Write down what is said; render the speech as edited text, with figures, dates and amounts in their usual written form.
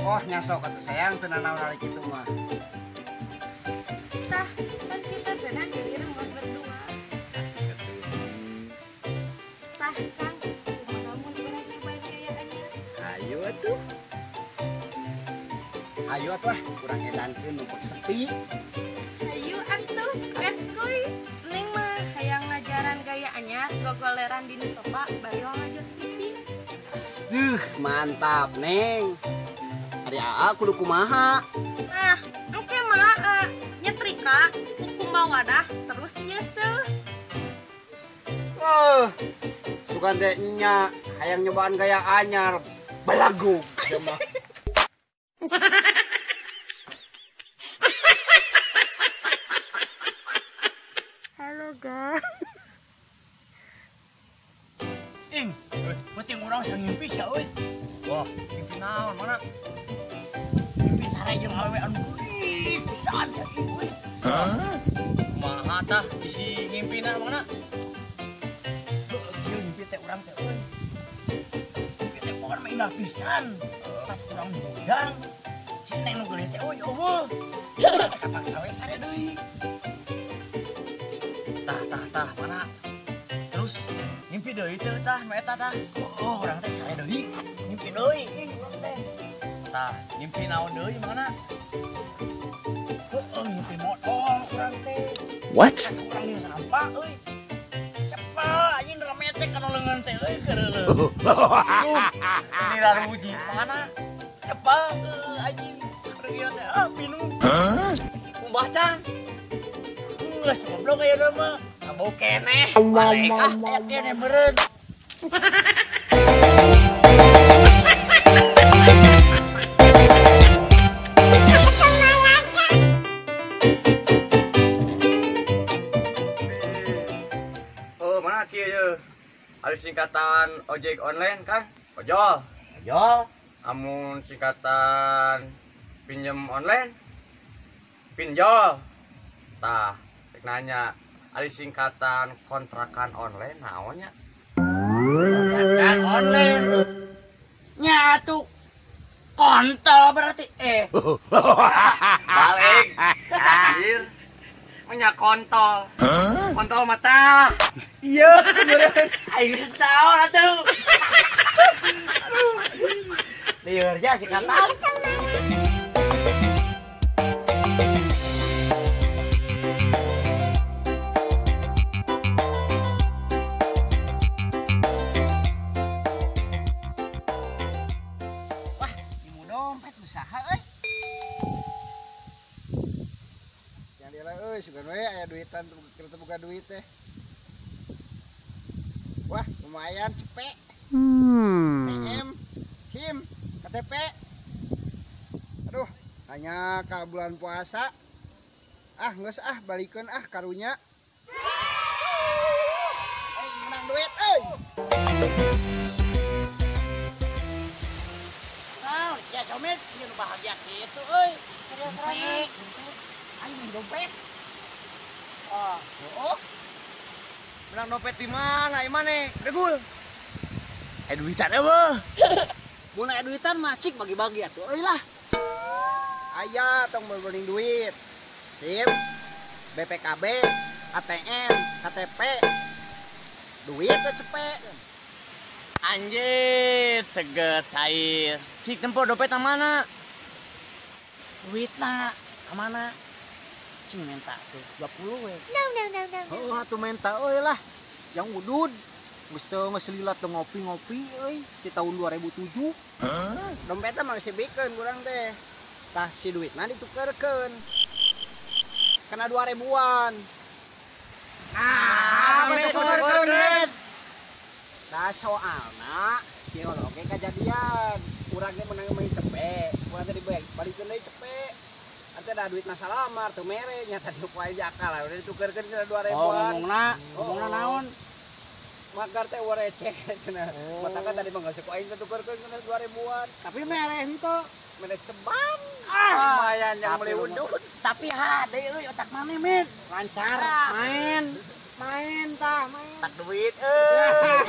Oh, nyasok atuh sayang teu nanaon ari kitu mah. Tah, kan kita teh nanti di rumah berdua. Asik atuh. Tah, Kang, kumaha mun urang nyobain gaya anyar? Ayo atuh. Ayo atuh ah, urang edankeun numpuk sepi. Ayo atuh, gas kuy. Neng mah hayang ngajaran gaya anyar, gogoleran dinu sofa bari ngajar cicing. Mantap, Neng. Ari aa kudu kumaha? Nah, engke mah nyetrika, kukumba wadah terus nyeuseuh. Sugan teh nya hayang nyobaan gaya anyar, belagu sia mah. Halo guys. Ing, penting urang sang ngimpi sia euy. Wah, ngimpi naon mana? Ngimpi sare jeung awewe anu geulis pisan sia ieu euy. Kumaha tah isi ngimpina mana? Heuh, kieu ngimpi teh urang teh euy. Ngimpi teh pokona mah indah pisan. Pas urang hudang, si neng nu geulis teh euy eueuh. Kapaksa we sare deui. Tah tah tah mana? Terus ngimpi deui teu tah nu eta tah. Oh, urang teh sare deui. Ngimpi deui ing urang teh. Tah, ngimpi naon deui mana? Heueuh, ngimpi modol urang teh. What? Pas urang di sampah euy. Cepel anjing rame teh kana leungeun teh euy keureuleung. Duh, ini raruji mana? Cepel anjing keur ieu teh ah minum. Kumbah can. Geus goblok aya mah. Bau keneh, balik ah, aya keneh meureun. Oh, mana kieu ye? Ari singkatan ojek online kan? Ojol. Ojol. Amun singkatan pinjem online? Pinjol. Tah, rek nanya. Ari singkatan kontrakan online naonnya? Kontrakan online. Nya atuh kontol berarti Balik. Anjir. Nya kontol. Kontol mata. Iya, meureun. Aing geus tahu atuh. Aduh. Lieur ja singkatan. Sugan we aya duitan keur boga duit teh. Wah, lumayan cepek. TM, SIM, KTP. Aduh, hanya ka bulan puasa. Ah, geus ah balikeun ah karunya. Menang duit euy. Nah, sia comet ieu nu bahagia kitu euy. Dompet. Aing main dompet. Oh, oh. Menang dompet di mana? Di mana? Degul. Duitan eueuh. Mun aya duitan mah cik bagi-bagi atuh euy lah. Aya tong beuling duit. SIM, BPKB, ATM, KTP. Duit teh cepet. Anjir, ceget cair. Cik tempo dompet ka mana? Duitna ka mana? Cing minta tuh 20 we. No no no no. Heuh atuh minta euy lah. Yang udud geus teu geus lila teu ngopi-ngopi euy di tahun 2007. Dompetna mah geus dibikeun urang teh. Tah si duitna ditukerkeun. Kena 2000-an. Nah, ditukerkeun. Tah soalna kieu oge kajadian. Urang ge menang meuli cepek, urang teh dibalikeun deui cepek. Nanti ada duit masa lamar tuh mere nyata di ku aing akal udah ditukerkeun kana 2000-an. Oh, ngomongna naon? Makar teh receh cenah. Matakan tadi mah geus ku aing ditukerkeun kana 2000-an. Tapi mere henteu, mere ceban. Ah, lumayan yang meuli udud. Tapi hade euy otak maneh met. Lancar main. Main tah, main. Tak duit euy.